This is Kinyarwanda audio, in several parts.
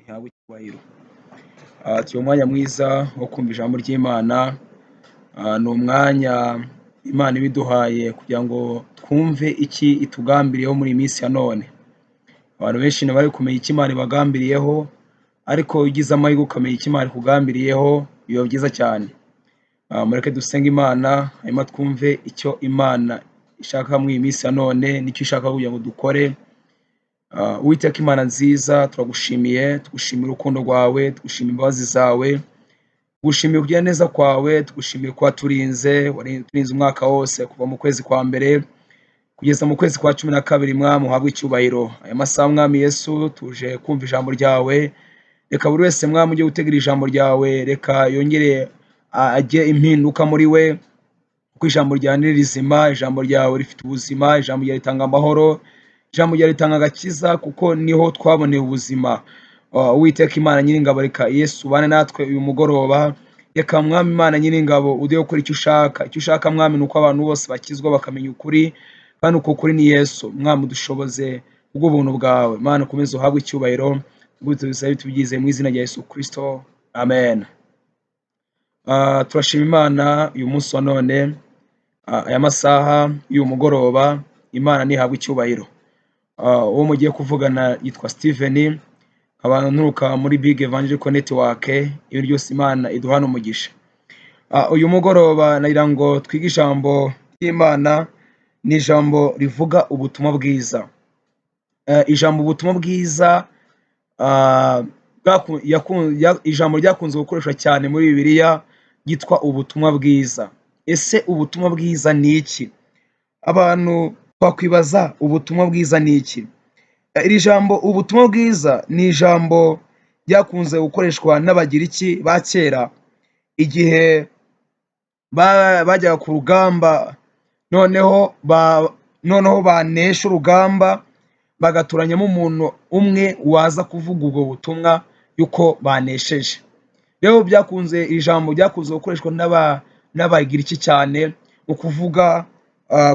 Ntihabwe icyubahiro. Turi mu mwanya mwiza wo kumva ijambo ry'Imana. Ni umwanya Imana ibiduhaye kugira ngo twumve iki itugambiriyeho muri iyi minsi ya none. Abantu benshi ntibari kumenya icyo Imana ibagambiriyeho, ariko iyo ugize amahirwe ukamenya icyo Imana ikugambiriyeho, biba byiza cyane. Mureke dusenge Imana, hanyuma twumve icyo Imana ishaka muri iyi minsi ya none n'icyo ishaka kugira ngo dukore. Uwiteka Imana nziza, turagushimiye, tugushimira urukundo rwawe, tugushimira imbabazi zawe, tugushimiye kugira neza kwawe, tugushimiye ko waturinze, waturinze umwaka wose kuva mu kwezi kwa mbere kugeza mu kwezi kwa 12. Mwami, uhabwe icyubahiro. Aya masaha, Mwami Yesu, tuje kumva ijambo ryawe. Reka buri wese, Mwami, ujye gutegera ijambo ryawe, reka yongere ajye impinduka muri we, kuko ijambo ryawe ni rizima, ijambo ryawe rifite ubuzima, ijambo ryawe ritanga amahoro, ijambo ryawe ritanga agakiza, kuko niho twaboneye ubuzima. Uwiteka Imana Nyiringabo, reka Yesu ubane natwe uyu mugoroba. Reka, Mwami Imana Nyiringabo, uduhe gukora icyo ushaka. Icyo ushaka, Mwami, ni uko abantu bose bakizwa bakamenya ukuri, kandi uko kuri ni Yesu. Mwami, udushoboze kubw'ubuntu bwawe. Mana, ukomeze uhabwe icyubahiro. Tubisabe tubyizeye mu izina rya Yesu Kristo, amen. Turashima Imana uyu munsi wa none, aya masaha y'uyu mugoroba. Imana ntihabwe icyubahiro. Uwo mugiye kuvugana yitwa Steven, nkaba nturuka muri Big Evangelical Network. Iyo ryose Imana iduhana umugisha. Uyu mugoroba nagira ngo twige ijambo ry'Imana, ni ijambo rivuga ubutumwa bwiza. Ijambo ubutumwa bwiza, ijambo ryakunze gukoreshwa cyane muri Bibiliya ryitwa ubutumwa bwiza. Ese ubutumwa bwiza ni iki? Abantu twakwibaza, ubutumwa bwiza ni iki? Iri jambo ubutumwa bwiza ni ijambo ryakunze gukoreshwa n'Abagiriki ba kera igihe bajyaga ku rugamba, noneho banesha urugamba bagatoranyamo umuntu umwe waza kuvuga ubwo butumwa yuko banesheje. Rero byakunze, ijambo ryakunze gukoreshwa n'Abagiriki cyane mu kuvuga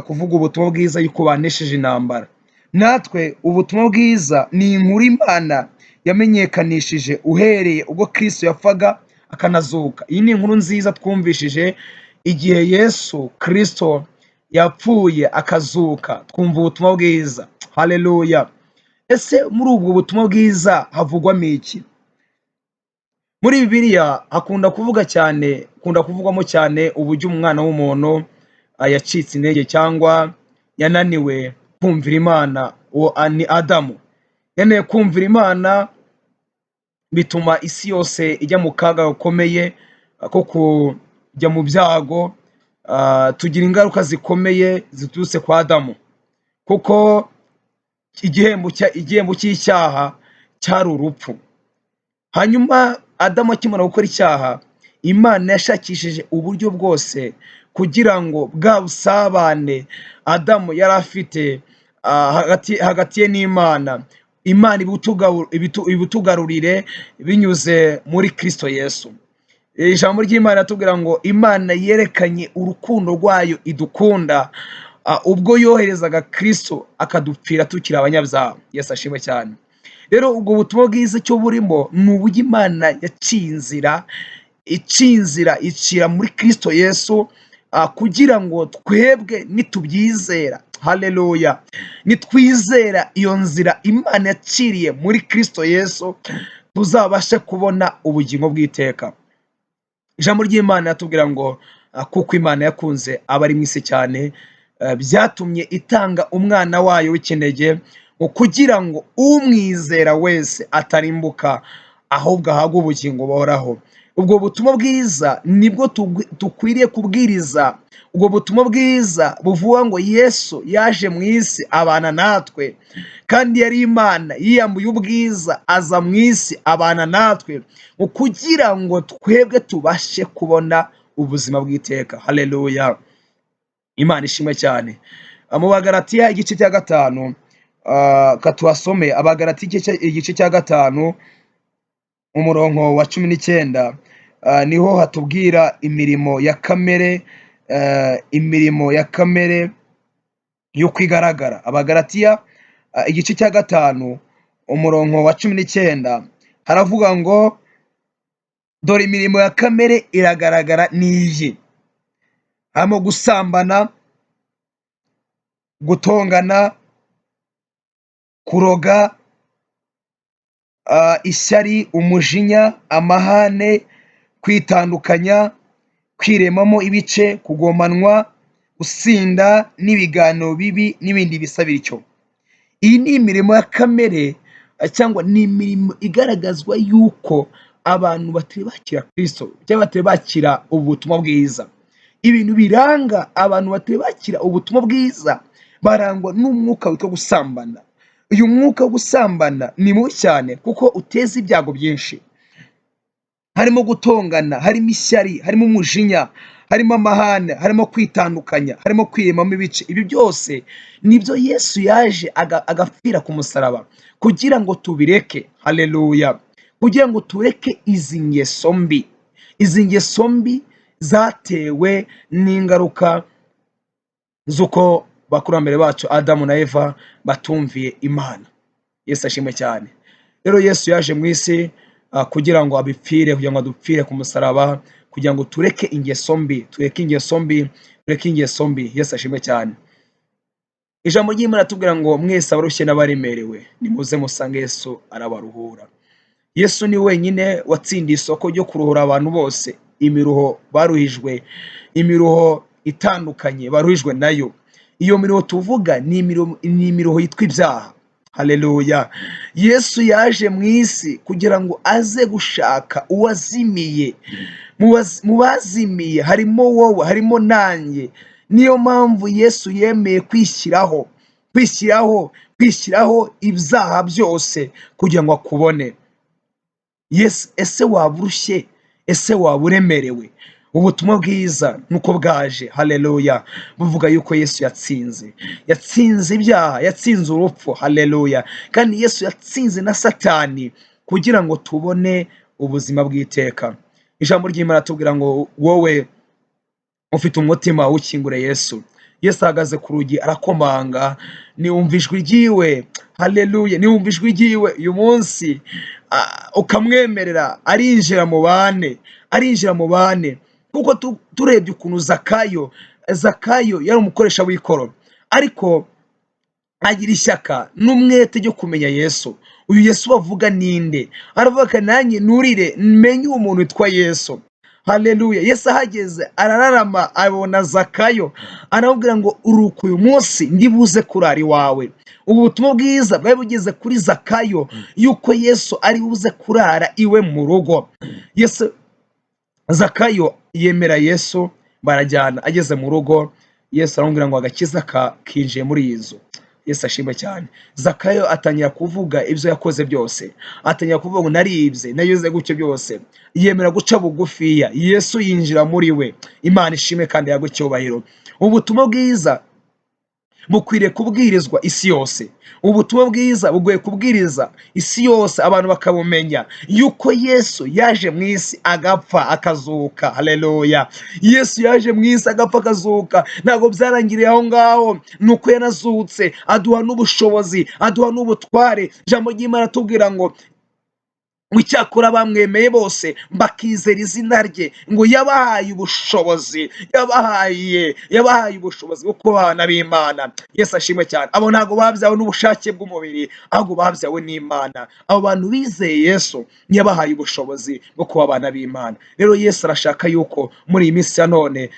ubutumwa bwiza yuko banesheje intambara. Natwe ubutumwa bwiza ni inkuru Imana yamenyekanishije uhereye ubwo Kristo yapfaga akanazuka. Iyi ni inkuru nziza twumvishije igihe Yesu Kristo yapfuye akazuka, twumva ubutumwa bwiza. Haleluya! Ese muri ubwo butumwa bwiza havugwamo iki? Muri Bibiliya hakunda kuvuga cyane, hakunda kuvugwamo cyane uburyo umwana w'umuntu yacitse intege cyangwa yananiwe kumvira Imana. Uwo ni Adamu. Yananiwe kumvira Imana, bituma isi yose ijya mu kaga gakomeye ko kujya mu byago. Tugira ingaruka zikomeye ziturutse kwa Adamu, kuko igihembo cy'icyaha cyari urupfu. Hanyuma Adamu akimara gukora icyaha, Imana yashakishije uburyo bwose kugira ngo bwa busabane Adamu yari afite hagati ye n'Imana, Imana ibutugarurire binyuze muri Kristo Yesu. Ijambo ry'Imana riratubwira ngo Imana yerekanye urukundo rwayo idukunda ubwo yoherezaga Kristo akadupfira tukiri abanyabyaha. Yesu ashimwe cyane. Rero ubwo butumwa bwiza icyo burimo ni uburyo Imana yaciye inzira, iciye inzira icira muri Kristo Yesu, kugira ngo twebwe nitubyizera, haleluya, nitwizera iyo nzira Imana yaciriye muri Kristo Yesu, tuzabashe kubona ubugingo bw'iteka. Ijambo ry'Imana riratubwira ngo kuko Imana yakunze abari mu isi cyane, byatumye itanga umwana wayo w'ikinege, ngo kugira ngo umwizera wese atarimbuka, ahubwo ahabwe ubugingo buhoraho. Ubwo butumwa bwiza nibwo dukwiriye kubwiriza. Ubwo butumwa bwiza buvuga ngo Yesu yaje mu isi abana natwe, kandi yari Imana yiyambuye ubwiza aza mu isi abana natwe, ngo kugira ngo twebwe tubashe kubona ubuzima bw'iteka. Haleluya, Imana ishimwe cyane. Mu Bagalatiya igice cya 5, katuhasome. Abagalatiya igice cya 5, umurongo wa 19, niho hatubwira imirimo ya kamere, imirimo ya kamere y'uko igaragara. Abagalatiya igice cya 5, umurongo wa 19. Haravuga ngo dore imirimo ya kamere iragaragara n'iyi: harimo gusambana, gutongana, kuroga, ishyari, umujinya, amahane, kwitandukanya, kwiremamo ibice, kugomanwa, gusinda n'ibiganiro bibi n'ibindi bisa bityo. Iyi ni imirimo ya kamere cyangwa ni imirimo igaragazwa yuko abantu batari bakira Kristo cyangwa batari bakira ubutumwa bwiza. Ibintu biranga abantu batari bakira ubutumwa bwiza, barangwa n'umwuka witwa gusambana. Uyu mwuka wo gusambana ni mubi cyane kuko uteza ibyago byinshi. Harimo gutongana, harimo ishyari, harimo umujinya, harimo amahane, harimo kwitandukanya, harimo kwiremamo ibice. Ibi byose nibyo Yesu yaje agapfira ku musaraba kugira ngo tubireke. Haleluya! Kugira ngo tureke izi ngeso mbi. Izi ngeso mbi zatewe n'ingaruka z'uko bakurambere bacu Adamu na Eva batumviye Imana. Yesu ashimwe cyane. Rero Yesu yaje mu isi kugira ngo abipfire, kugira ngo adupfire ku musaraba, kugira ngo tureke ingeso mbi, tureke ingeso mbi, tureke ingeso mbi. Yesu ashimwe cyane. Ijambo ry'Imana ratubwira ngo mwese abarushye n'abaremerewe nimuze musange Yesu arabaruhura. Yesu ni wenyine watsindiye isoko ryo kuruhura abantu bose imiruho baruhijwe, imiruho itandukanye baruhijwe nayo. Iyo miruho tuvuga ni imiruho yitwa ibyaha. Haleluya! Yesu yaje mu isi kugira ngo aze gushaka uwazimiye. Mu bazimiye harimo wowe, harimo nanjye. Niyo mpamvu Yesu yemeye kwishyiraho, kwishyiraho, kwishyiraho ibyaha byose kugira ngo akubone. Yesu, ese waba urushye? Ese waba uremerewe? Ubutumwa bwiza nuko bwaje, haleluya, buvuga yuko Yesu yatsinze, yatsinze ibyaha, yatsinze urupfu, haleluya. Kandi Yesu yatsinze na Satani kugira ngo tubone ubuzima bw'iteka. Ijambo ry'Imana tubwira ngo wowe ufite umutima ukingure Yesu. Yesu ahagaze ku rugi arakomanga, niwumva ijwi ryiwe, haleluya, niwumva ijwi ryiwe uyu munsi ukamwemerera, arinjira mu bane, arinjira mu bane. Kuko turebye ukuntu Zakayo yari umukoresha w'ikoro, ariko agira ishyaka n'umwete ryo kumenya Yesu. Uyu Yesu bavuga ninde? Aravuga nanjye nurire menye uwo muntu witwa Yesu. Haleluya! Yesu ahageze arararama, abona Zakayo, aramubwira ngo uruka uyu munsi ndibuze kurara iwawe. Ubu butumwa bwiza bwari bugeze kuri Zakayo yuko Yesu ari buze kurara iwe mu rugo. Yesu, Zakayo yemera Yesu, barajyana. Ageze mu rugo Yesu aramubwira ngo agakiza kinjiye muri iyi nzu. Yesu ashimwe cyane. Zakayo atangira kuvuga ibyo yakoze byose, atangira kuvuga ngo naribye, nayoze gutyo byose, yemera guca bugufiya. Yesu yinjira muri we. Imana ishimwe kandi yaguhe icyubahiro. Ubutumwa bwiza bukwiriye kubwirizwa isi yose. Ubutumwa bwiza bukwiye kubwiriza isi yose, abantu bakabumenya yuko Yesu yaje mu isi agapfa akazuka. Haleluya! Yesu yaje mu isi agapfa akazuka. Ntabwo byarangiriye aho ngaho, ni uko yanazutse aduha n'ubushobozi, aduha n'ubutware. Ijambo ry'Imana atubwira ngo icyakora bamwemeye bose bakizera izina rye, ngo yabahaye ubushobozi, yabahaye ubushobozi bwo kuba abana b'Imana. Yesu ashimwe cyane. Abo ntabwo babyawe n'ubushake bw'umubiri, ahubwo babyawe n'Imana. Abo bantu bizeye Yesu yabahaye ubushobozi bwo kuba abana b'Imana. Rero Yesu arashaka yuko muri iyi minsi ya none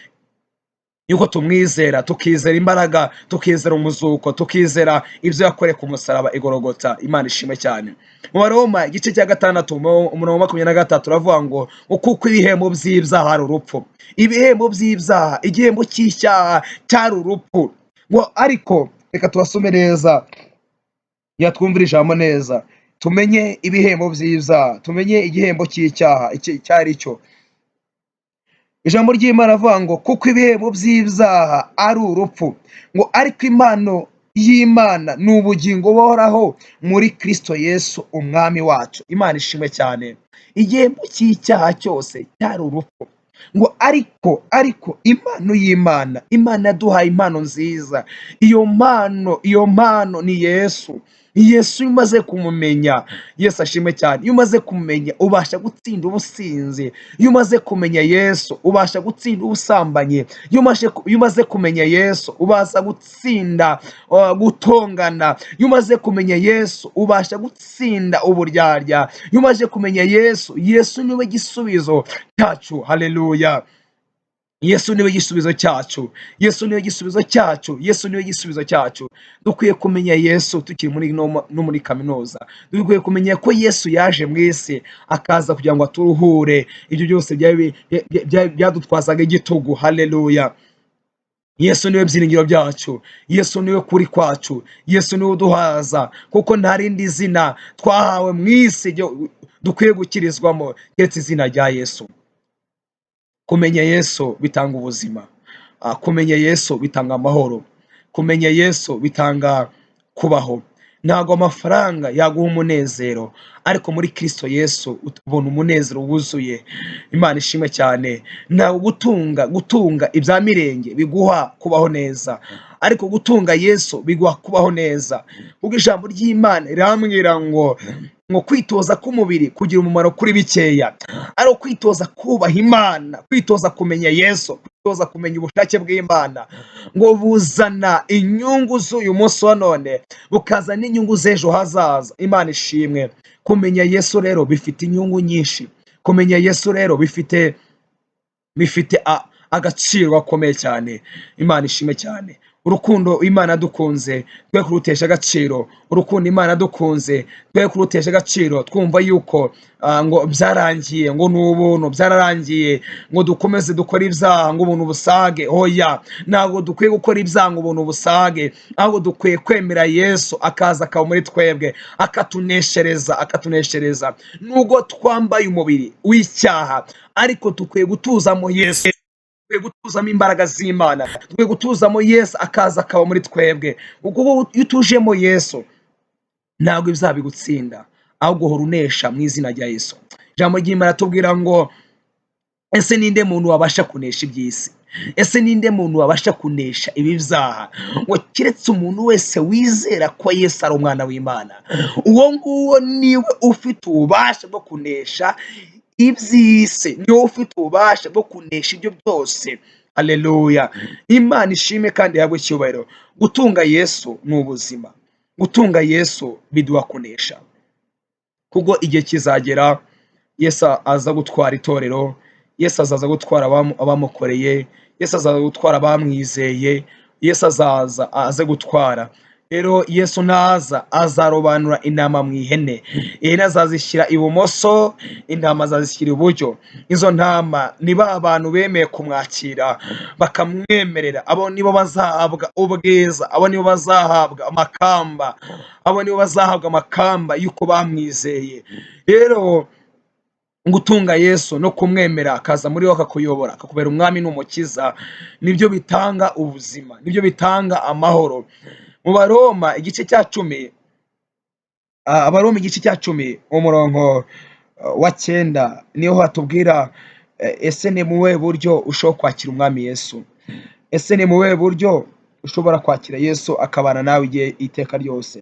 yuko tumwizera, tukizera imbaraga, tukizera umuzuko, tukizera ibyo yakoreye ku musaraba i Golgotha. Imana ishimwe cyane. Mu Baroma igice cya 6 umurongo 23 uravuga ngo kuko ibihembo by'ibyaha ari urupfu. Ibihembo by'ibyaha, igihembo cy'icyaha cyari urupfu. Ngo ariko reka tubasome neza, yatwumvira ijambo neza, tumenye ibihembo by'ibyaha, tumenye igihembo cy'icyaha icyo ari cyo. Ijambo ry'Imana avuga ngo kuko ibihembo by'ibyaha ari urupfu, ngo ariko impano y'Imana ni ubugingo buhoraho muri Kristo Yesu umwami wacu. Imana ishimwe cyane. Igihembo cy'icyaha cyose cyari urupfu, ngo ariko impano y'Imana, Imana yaduhaye impano nziza. Iyo mpano ni Yesu. Yesu iyo umaze kumumenya, Yesu ashimwe cyane, iyo umaze kumumenya ubasha gutsinda ubusinzi, iyo umaze kumenya Yesu ubasha gutsinda ubusambanyi, iyo umaze kumenya Yesu ubasha gutsinda gutongana, iyo umaze kumenya Yesu ubasha gutsinda uburyarya, iyo umaze kumenya Yesu, Yesu niwe gisubizo cyacu. Haleluya! Yesu niwe gisubizo cyacu, Yesu niwe gisubizo cyacu, Yesu niwe gisubizo cyacu. Dukwiye kumenya Yesu tukiri muri no muri kaminuza. Dukwiye kumenya ko Yesu yaje mu isi akaza kugira ngo aturuhure ibyo byose byadutwazaga igitugu. Haleluya! Yesu niwe byiringiro byacu, Yesu niwe kuri kwacu, Yesu niwe uduhaza, kuko nta rindi zina twahawe mu isi dukwiye gukirizwamo keretse izina rya Yesu. Kumenya Yesu bitanga ubuzima. Kumenya Yesu bitanga amahoro, kumenya Yesu bitanga kubaho. Ntabwo amafaranga yaguha umunezero, ariko muri Kristo Yesu ubona umunezero wuzuye. Imana ishimwe cyane. Ntabwo gutunga ibya mirenge biguha kubaho neza, ariko gutunga Yesu biguha kubaho neza, kuko ijambo ry'Imana rirambwira ngo kwitoza k'umubiri kugira umumaro kuri bikeya, ari ukwitoza kubaha Imana, kwitoza kumenya Yesu, kwitoza kumenya ubushake bw'Imana, ngo buzana inyungu z'uyu munsi wa none, bukazana n'inyungu z'ejo hazaza. Imana ishimwe. Kumenya Yesu rero bifite inyungu nyinshi. Kumenya Yesu rero bifite agaciro gakomeye cyane. Imana ishimwe cyane. Urukundo Imana yadukunze twe kurutesha agaciro, urukundo Imana yadukunze twe kurutesha agaciro, twumva yuko ngo byarangiye, ngo ni ubuntu byararangiye, ngo dukomeze dukore ibyaha ngo ubuntu busage. Oya, ntabwo dukwiye gukora ibyaha ngo ubuntu busage, ahubwo dukwiye kwemera Yesu akaza akaba muri twebwe, akatuneshereza, akatuneshereza. Nubwo twambaye umubiri w'icyaha, ariko dukwiye gutuzamo Yesu, dukwiye gutuzamo imbaraga z'Imana, dukwiye gutuzamo Yesu akaza akaba muri twebwe. Kuko iyo utujemo Yesu ntabwo ibyaha bigutsinda, ahubwo uhora unesha mu izina rya Yesu. Ijambo ry'Imana tubwira ngo ese ninde muntu wabasha kunesha iby'isi? Ese ninde muntu wabasha kunesha ibi byaha? Ngo keretse umuntu wese wizera ko Yesu ari umwana w'Imana, uwo nguwo niwe ufite ububasha bwo kunesha iby'isi, niwe ufite ububasha bwo kunesha ibyo byose. Haleluya! Imana ishimwe kandi ihabwe icyubahiro. Gutunga Yesu ni ubuzima, gutunga Yesu biduha kunesha, kuko igihe kizagera Yesu aza gutwara itorero, Yesu azaza gutwara abamukoreye, Yesu azaza gutwara abamwizeye, Yesu azaza aze gutwara. Rero Yesu naza azarobanura intama mu ihene, ihene azazishyira ibumoso, intama azazishyira iburyo. Izo ntama ni ba bantu bemeye kumwakira bakamwemerera, abo nibo bazahabwa ubwiza, abo nibo bazahabwa amakamba, abo nibo bazahabwa amakamba y'uko bamwizeye. Rero gutunga Yesu no kumwemera akaza muri wowe akakuyobora, akakubera umwami n'umukiza, nibyo bitanga ubuzima, nibyo bitanga amahoro. Mu Baroma igice cya 10, Abaroma igice cya 10 umurongo wa 9 niho hatubwira ese ni mu buhe buryo ushobora kwakira umwami Yesu? Ese ni mu buhe buryo ushobora kwakira Yesu akabana nawe igihe iteka ryose?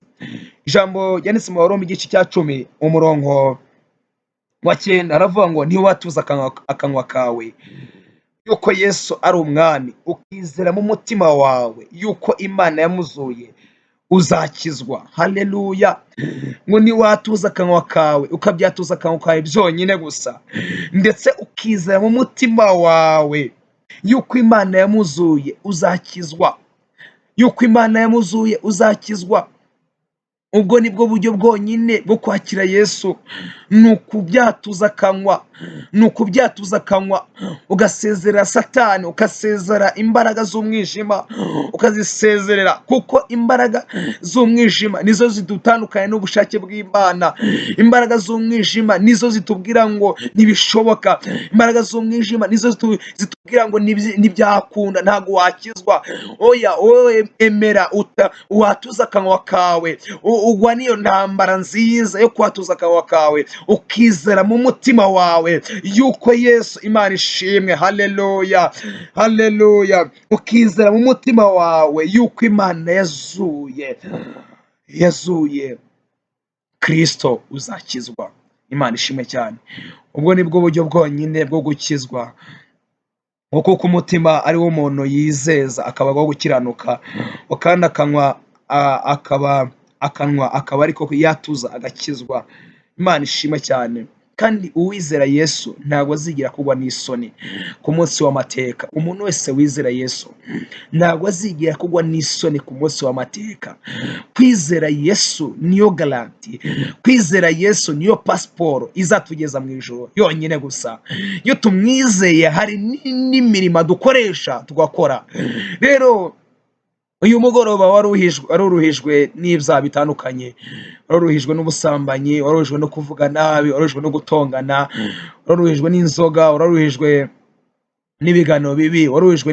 Ijambo ryanditse mu Baroma igice cya 10 umurongo wa 9 aravuga ngo ntiwatuza akanwa kawe yuko Yesu ari umwami, ukizera mu mutima wawe yuko Imana yamuzuye, uzakizwa. Haleluya! Ngo niwatuza akanwa kawe, ukabyatuza akanwa kawe byonyine gusa, ndetse ukizera mu mutima wawe yuko Imana yamuzuye, uzakizwa. Yuko Imana yamuzuye uzakizwa. Ubwo nibwo buryo bwonyine bwo kwakira Yesu, ni ukubyatuza akanwa, ni ukubyatuza akanwa, ugasezerera Satani, ugasezera imbaraga z'umwijima, ukazisezerera, kuko imbaraga z'umwijima nizo zidutandukanya n'ubushake bw'Imana. Imbaraga z'umwijima nizo zitubwira ngo ntibishoboka, imbaraga z'umwijima nizo zitubwira ngo ntibyakunda, ntabwo wakizwa. Oya, wowe emera watuza akanwa kawe, ugwa n'iyo ntambara nziza yo kwatuza akanwa kawe, ukizera mu mutima wawe yuko Yesu, Imana ishimwe, haleluya, haleluya, ukizera mu mutima wawe yuko Imana yazuye yazuye Kristo uzakizwa. Imana ishimwe cyane. Ubwo ni bwo buryo bwonyine bwo gukizwa, kuko umutima ari wo umuntu yizeza akabaho gukiranuka, kandi akanywa akaba akanwa akaba ariko yatuza agakizwa. Imana ishimwe cyane. Kandi uwizera Yesu ntabwo azigera kugwa n'isoni ku munsi w'amateka. Umuntu wese wizera Yesu ntabwo azigera kugwa n'isoni ku munsi w'amateka. Kwizera Yesu niyo garantie, kwizera Yesu niyo pasiporo izatugeza mu ijuru yonyine gusa. Iyo tumwizeye hari n'imirimo dukoresha tugakora. Rero uyu mugoroba wari uruhijwe n'ibyaha bitandukanye, wari uruhijwe n'ubusambanyi, wari uruhijwe no kuvuga nabi, wari uruhijwe no gutongana, wari uruhijwe n'inzoga, wari uruhijwe n'ibiganiro bibi, wari uruhijwe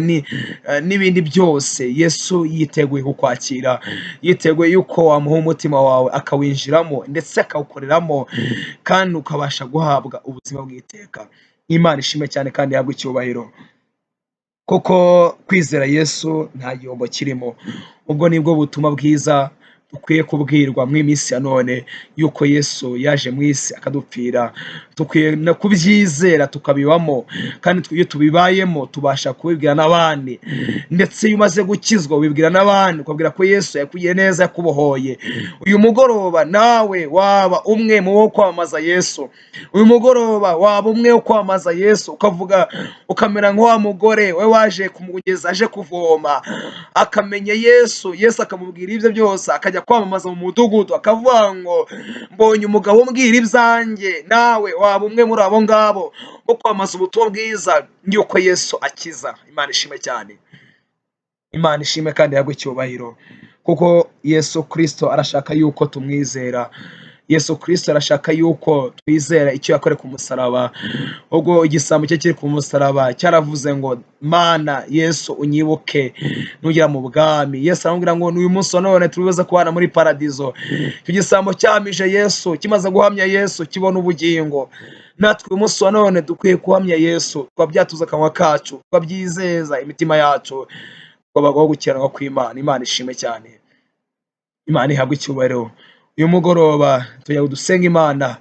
n'ibindi byose. Yesu yiteguye kukwakira, yiteguye yuko wamuha umutima wawe akawinjiramo ndetse akawukoreramo, kandi ukabasha guhabwa ubuzima bw'iteka. Imana ishimwe cyane kandi ihabwe icyubahiro, kuko kwizera Yesu nta gihombo kirimo. Ubwo nibwo butumwa bwiza dukwiye kubwirwa mu minsi ya none, yuko Yesu yaje mu isi akadupfira. Dukwiye no kubyizera tukabibamo, kandi iyo tubibayemo tubasha kubibwira n'abandi. Ndetse iyo umaze gukizwa ubibwira n'abandi, ukabwira ko Yesu yakugiriye neza, yakubohoye. Uyu mugoroba nawe waba umwe mu bo kwamamaza Yesu. Uyu mugoroba waba umwe wo kwamamaza Yesu, ukavuga ukamera nk'wa mugore we waje kumugeza aje kuvoma, akamenya Yesu, Yesu akamubwira ibyo byose, akajya kwamamaza mu mudugudu akavuga ngo mbonye umugabo umbwira ibyanjye. Nawe waba umwe muri abo ngabo bo kwamamaza ubutumwa bwiza yuko Yesu akiza. Imana ishimwe cyane, Imana ishimwe kandi ihabwe icyubahiro, kuko Yesu Kristo arashaka yuko tumwizera. Yesu Kristo arashaka yuko twizera icyo yakoreye ku musaraba. Ubwo igisambo cye kiri ku musaraba cyaravuze ngo Mana Yesu unyibuke nugera mu bwami. Yesu aramubwira ngo n'uyu munsi wa none turibuze kubana muri paradizo. Icyo gisambo cyahamije Yesu, kimaze guhamya Yesu kibona ubugingo. Natwe uyu munsi wa none dukwiye guhamya Yesu, tukabyatuza akanwa kacu, tukabyizeza imitima yacu, tukabaho gukiranuka kw'Imana. Imana ishimwe cyane, Imana ihabwe icyubahiro. Uyu mugoroba tujya dusenga Imana.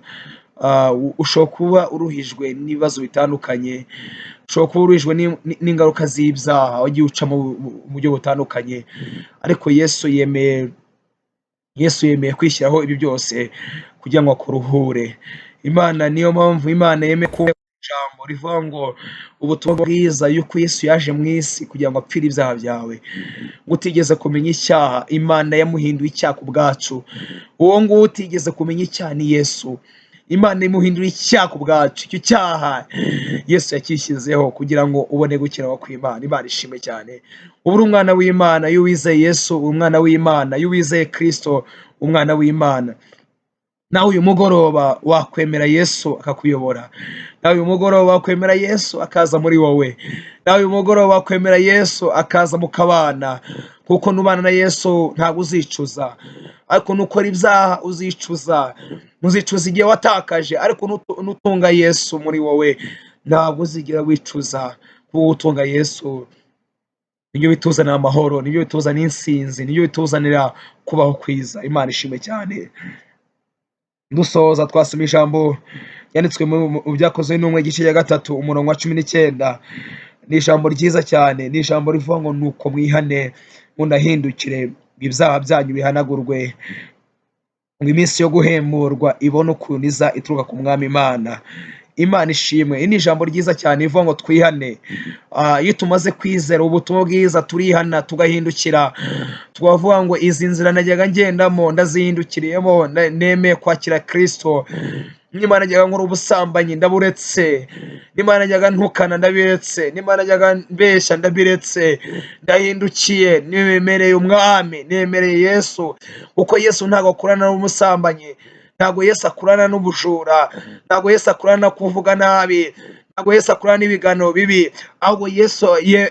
Ushobora kuba uruhijwe n'ibibazo bitandukanye, ushobora kuba uruhijwe n'ingaruka z'ibyaha wagiye ucamo mu buryo butandukanye, ariko Yesu yemeye kwishyiraho ibi byose kugira ngo akuruhure. Imana niyo mpamvu Imana yemeye ko ijambo rivuga ngo ubutumwa bwiza yuko Yesu yaje mu isi kugira ngo apfire ibyaha byawe, ngo utigeze kumenya icyaha Imana yamuhinduye icyaha ku bwacu. Uwo nguwo utigeze kumenya icyaha ni Yesu. Imana imuhindura icyaha ku bwacu. Icyo cyaha Yesu yakishyizeho kugira ngo ubone gukiranuka kw'Imana. Imana ishimwe cyane. Uba uri umwana w'Imana iyo wizeye Yesu, uri umwana w'Imana iyo wizeye Kristo, umwana w'Imana. Nawe uyu mugoroba wakwemera Yesu akakuyobora. Nawe uyu mugoroba wakwemera Yesu akaza muri wowe. Nawe uyu mugoroba wakwemera Yesu akaza mukabana, kuko nubana na Yesu ntabwo uzicuza, ariko nukora ibyaha uzicuza, uzicuza igihe watakaje, ariko nutunga Yesu muri wowe ntabwo uzigera wicuza. Kuko utunga Yesu nibyo bituzanira amahoro, nibyo bituzanira intsinzi, nibyo bituzanira kubaho kwiza. Imana ishimwe cyane. Dusoza twasoma ijambo ryanditswe mu Byakozwe n'Intumwa, igice cya 3, umurongo wa 19. Ni ijambo ryiza cyane, ni ijambo rivuga ngo nuko mwihane munahindukire, ibyaha byanyu bihanagurwe, ngo iminsi yo guhemburwa ibone ukuntu iza ituruka ku Mwami Imana. Imana ishimwe. Iri ni ijambo ryiza cyane rivuga ngo twihane. Iyo tumaze kwizera ubutumwa bwiza turihana, tugahindukira, tukavuga ngo izi nzira najyaga ngendamo ndazihindukiriyemo, nemeye kwakira Kristo. Niba najyaga nkora ubusambanyi ndaburetse, niba najyaga ntukana ndabiretse, niba najyaga mbeshya ndabiretse, ndahindukiye, nemereye Umwami, nemereye Yesu. Kuko Yesu ntabwo akorana n'umusambanyi, ntabwo Yesu akorana n'ubujura, ntabwo Yesu akorana no kuvuga nabi, ntabwo Yesu akorana n'ibiganiro bibi, ahubwo Yesu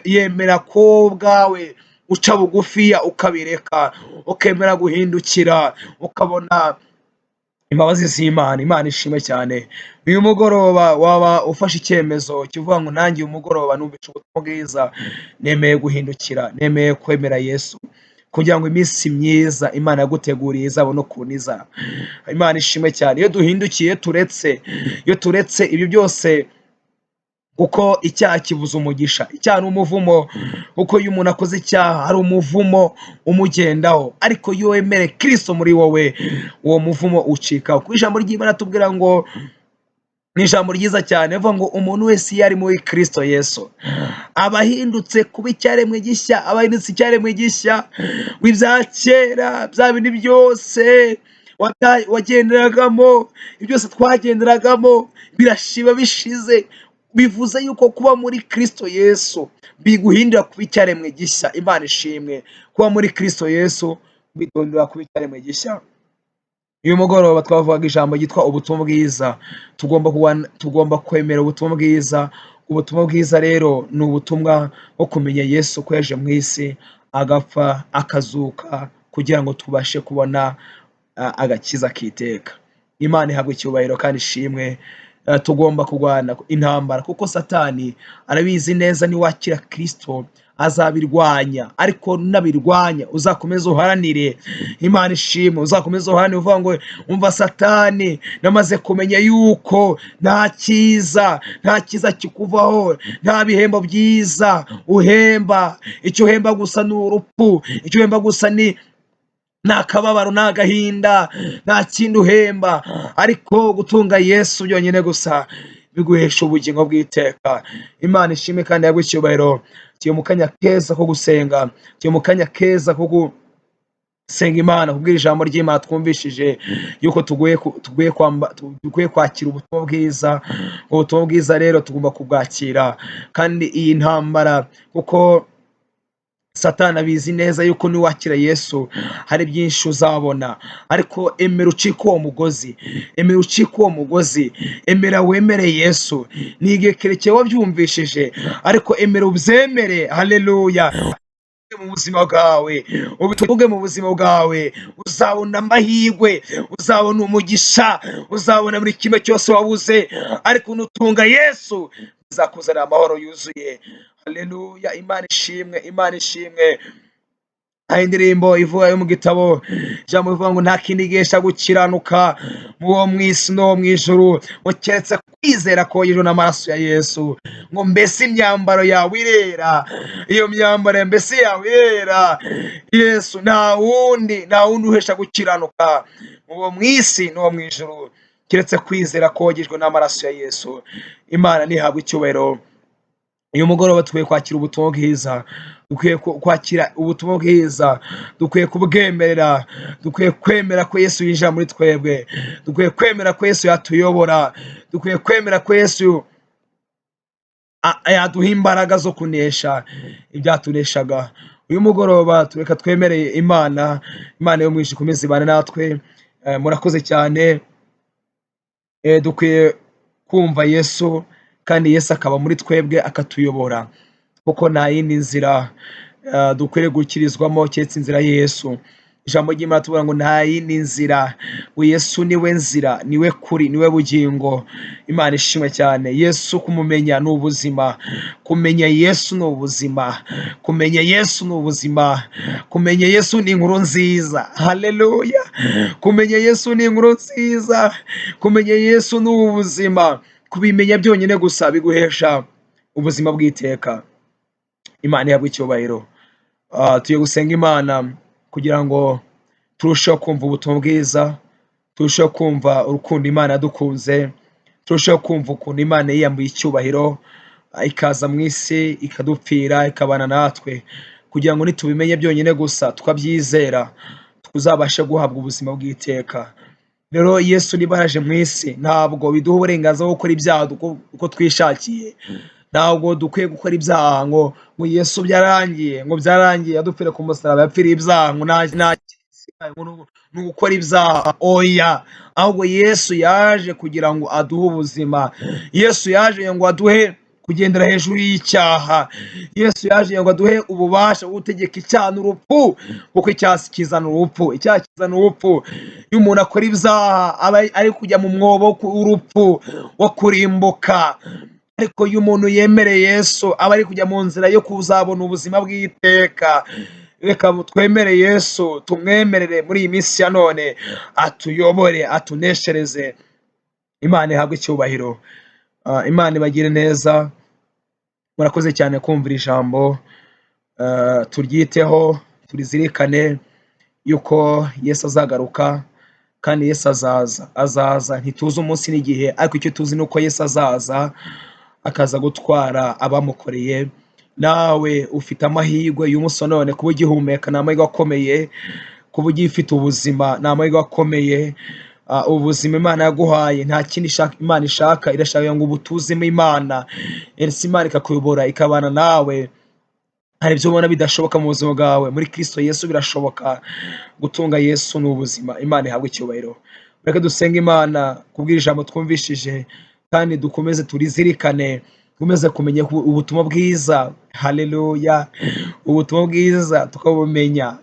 yemera ko ubwawe uca bugufiya ukabireka, ukemera guhindukira, ukabona imbabazi z'Imana. Imana ishimwe cyane. Uyu mugoroba waba ufashe icyemezo kivuga ngo nanjye uyu mugoroba numvise ubutumwa bwiza, nemeye guhindukira, nemeye kwemera Yesu. kugira ngo iminsi myiza Imana yaguteguriye izabone ukuntu iza. Imana ishimwe cyane. Iyo duhindukiye, turetse, iyo turetse ibyo byose, kuko icyaha kibuza umugisha. Icyaha ni umuvumo, kuko iyo umuntu akoze icyaha hari umuvumo umugendaho, ariko iyo wemere Kristo muri wowe, uwo muvumo ucikaho. Kuko ijambo ry'Imana tubwira ngo ni ijambo ryiza cyane, rivuga ngo umuntu wese iyo ari muri Kristo Yesu aba ahindutse kuba icyaremwe gishya, aba ahindutse icyaremwe gishya. Ibya kera, bya bindi byose wagenderagamo, byose twagenderagamo birashiba, bishize. Bivuze yuko kuba muri Kristo Yesu biguhindura kuba icyaremwe gishya. Imana ishimwe. Kuba muri Kristo Yesu biguhindura kuba icyaremwe gishya. Uyu mugoroba twavugaga ijambo ryitwa ubutumwa bwiza. Tugomba kwemera ubutumwa bwiza. Ubutumwa bwiza rero ni ubutumwa bwo kumenya Yesu ko yaje mu isi, agapfa, akazuka, kugira ngo tubashe kubona agakiza k'iteka. Imana ihabwa icyubahiro kandi ishimwe. Tugomba kurwana intambara, kuko Satani arabizi neza, niwakira Kristo azabirwanya, ariko nabirwanya uzakomeze uharanire. Imana ishimwe. Uzakomeze uharanire uvuga ngo: "Umva Satani, namaze kumenya yuko nta cyiza, nta cyiza kikuvaho, nta bihembo byiza uhemba. Icyo uhemba gusa ni urupfu, icyo uhemba gusa ni akababaro, ni agahinda, nta kindi uhemba." Ariko gutunga Yesu byonyine gusa biguhesha ubugingo bw'iteka. Imana ishimwe kandi yaguhe icyubahiro. Tugiye mu kanya keza ko gusenga, tugiye mu kanya keza ko gusenga Imana kubwira ijambo ry'Imana twumvishije yuko dukwiye kwakira ubutumwa bwiza. Ubutumwa bwiza rero tugomba kubwakira, kandi iyi ntambara, kuko Satani abizi neza yuko niwakira Yesu hari byinshi uzabona. Ariko emera ucike uwo mugozi, emera ucike uwo mugozi, emera wemere Yesu. Ni igihe kirekire wabyumvishije, ariko emera ubyemere. Haleluya! Mu buzima bwawe, ubivuge mu buzima bwawe, uzabona amahirwe, uzabona umugisha, uzabona buri kimwe cyose wabuze. Ariko nutunga Yesu bizakuzanira amahoro yuzuye. Haleluya! Imana ishimwe, Imana ishimwe. Hari indirimbo ivuga yo mu gitabo, ijambo rivuga ngo: "Nta kindi gihesha gukiranuka mu wo mu isi no mu ijuru, ngo keretse kwizera kogejwe n'amaraso ya Yesu." Ngo mbese imyambaro yawe irera? Iyo myambaro mbese yawe irera? Yesu, nta wundi, nta wundi uhesha gukiranuka mu wo mu isi n'uwo mu ijuru keretse kwizera kogejwe n'amaraso ya Yesu. Imana ntihabwe icyubahiro. Uyu mugoroba dukwiye kwakira ubutumwa bwiza, dukwiye kwakira ubutumwa bwiza, dukwiye kubwemerera, dukwiye kwemera ko Yesu yinjira muri twebwe, dukwiye kwemera ko Yesu yatuyobora, dukwiye kwemera ko Yesu yaduha imbaraga zo kunesha ibyatuneshaga. Uyu mugoroba tureka twemereye Imana. Imana yo mu ijuru ikomeze ibane natwe. Murakoze cyane. Dukwiye kumva Yesu, kandi Yesu akaba muri twebwe akatuyobora, kuko nta yindi nzira dukwiriye gukirizwamo keretse inzira ya Yesu. Ijambo ry'Imana tuvuga ngo nta yindi nzira, ngo Yesu niwe nzira, niwe kuri, niwe bugingo. Imana ishimwe cyane. Yesu kumumenya ni ubuzima, kumenya Yesu ni ubuzima, kumenya Yesu ni ubuzima, kumenya Yesu ni inkuru nziza. Haleluya! Kumenya Yesu ni inkuru nziza, kumenya Yesu ni ubuzima. Kubimenya byonyine gusa biguhesha ubuzima bw'iteka. Imana ihabwe icyubahiro. Tugiye gusenga Imana kugira ngo turusheho kumva ubutumwa bwiza, turusheho kumva urukundo Imana yadukunze, turusheho kumva ukuntu Imana yiyambuye icyubahiro, ikaza mu isi, ikadupfira, ikabana natwe, kugira ngo nitubimenye byonyine gusa tukabyizera tuzabashe guhabwa ubuzima bw'iteka. Rero Yesu niba yaraje mu isi, ntabwo biduha uburenganzira bwo gukora ibyaha uko twishakiye. Ntabwo dukwiye gukora ibyaha ngo Yesu byarangiye, ngo byarangiye, yadupfiriye ku musaraba, yapfiriye ibyaha, ngo nta ni ugukora ibyaha. Oya, ahubwo Yesu yaje kugira ngo aduhe ubuzima. Yesu yaje ngo aduhe kugendera hejuru y'icyaha. Yesu yaje ngo aduhe ububasha bwo gutegeka icyaha n'urupfu, kuko icyaha kizana urupfu, icyaha kizana urupfu. Iyo umuntu akora ibyaha aba ari kujya mu mwobo w'urupfu, wo kurimbuka. Ariko iyo umuntu yemereye Yesu aba ari kujya mu nzira yo kuzabona ubuzima bw'iteka. Reka twemere Yesu, tumwemerere muri iyi minsi ya none atuyobore, atuneshereze. Imana ihabwe icyubahiro. Imana ibagire neza. Murakoze cyane kumvira ijambo. Turyiteho, turizirikane yuko Yesu azagaruka, kandi Yesu azaza, azaza. Ntituzi umunsi n'igihe, ariko icyo tuzi ni uko Yesu azaza, akaza gutwara abamukoreye. Nawe ufite amahirwe y'umunsi wa none kuba ugihumeka, ni amahirwe akomeye. Kuba ugifite ubuzima ni amahirwe akomeye. Ubuzima Imana yaguhaye, nta kindi Imana ishaka, irashaka ngo ubutuzemo Imana. Ese Imana ikakuyobora, ikabana nawe. Hari ibyo ubona bidashoboka mu buzima bwawe, muri Kristo Yesu birashoboka. Gutunga Yesu ni ubuzima. Imana ihabwe icyubahiro. Reka dusenge Imana kubw'iri ijambo twumvishije, kandi dukomeze turizirikane, dukomeze kumenya ubutumwa bwiza. Haleluya! Ubutumwa bwiza tukabumenya,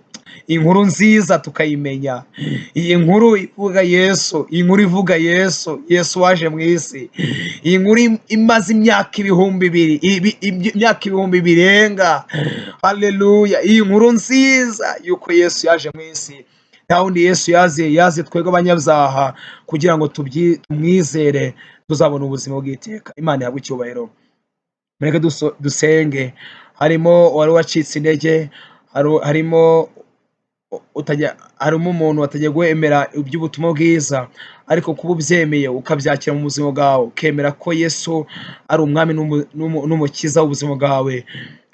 inkuru nziza tukayimenya. Iyi nkuru ivuga Yesu, iyi nkuru ivuga Yesu, Yesu waje mu isi, iyi nkuru imaze imyaka 2000, imyaka ibihumbi birenga. Haleluya! Iyi nkuru nziza yuko Yesu yaje mu isi, nta wundi Yesu yaziye, yaziye twebwe abanyabyaha, kugira ngo tumwizere tuzabona ubuzima bw'iteka. Imana ihabwe icyubahiro. Mureke dusenge. Harimo uwari wacitse intege, harimo utajya, harimo umuntu watajya kwemera iby'ubutumwa bwiza, ariko kuba ubyemeye ukabyakira mu buzima bwawe, ukemera ko Yesu ari umwami n'umukiza w'ubuzima bwawe,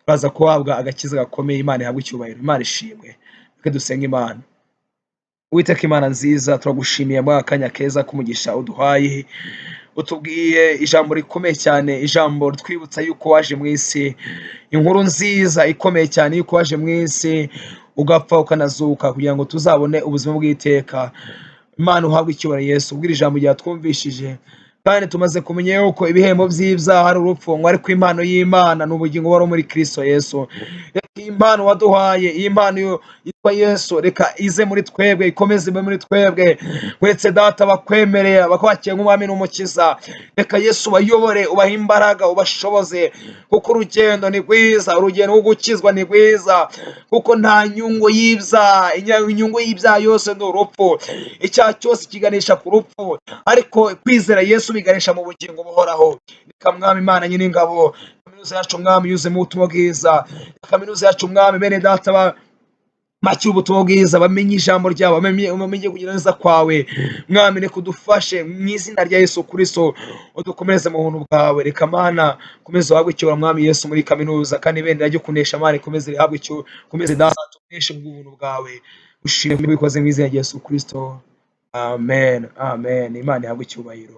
uraza guhabwa agakiza gakomeye. Imana ihabwe icyubahiro. Imana ishimwe. Reka dusenge Imana. Uwiteka Imana nziza, turagushimiye muri aka kanya keza k'umugisha uduhaye. Utubwiye ijambo rikomeye cyane, ijambo ritwibutsa yuko waje mu isi, inkuru nziza ikomeye cyane yuko waje mu isi, ugapfa, ukanazuka, kugira ngo tuzabone ubuzima bw'iteka. Imana uhabwe icyubahiro Yesu, ubwira ijambo ryatwumvishije, kandi tumaze kumenya yuko ibihembo by'ibyaha ari urupfu, ngo ariko impano y'Imana ni ubugingo buhoraho muri Kristo Yesu. Reka iyi mpano waduhaye, iyi mpano yitwa Yesu, reka ize muri twebwe, ikomeze ibe muri twebwe. Uretse Data bakwemereye, bakwakira nk'umwami n'umukiza, reka Yesu ubayobore, ubahe imbaraga, ubashoboze, kuko urugendo ni rwiza, urugendo rwo gukizwa ni rwiza, kuko nta nyungu y'ibyaha, inyungu y'ibyaha yose ni urupfu. Icyaha cyose kiganisha ku rupfu, ariko kwizera Yesu biganisha mu bugingo buhoraho. Reka Mwami Imana nyir'ingabo, kaminuza yacu Mwami yuzemo ubutumwa bwiza, kaminuza yacu Mwami, bene Data bakira ubutumwa bwiza, bamenye ijambo ryawe, bamenye kugira neza kwawe. Mwami, reka udufashe mu izina rya Yesu Kristo, udukomereze mu buntu bwawe. Reka Mana komeze uhabwe icyubahiro Mwami Yesu muri kaminuza, kandi ibendera ryo kunesha Mana ikomeze rihabwe icyubahiro, komeze Data tuneshe mu bw'ubuntu bwawe. Ushimwe ubikoze mu izina rya Yesu Kristo. Amen, amen. Imana ihabwe icyubahiro.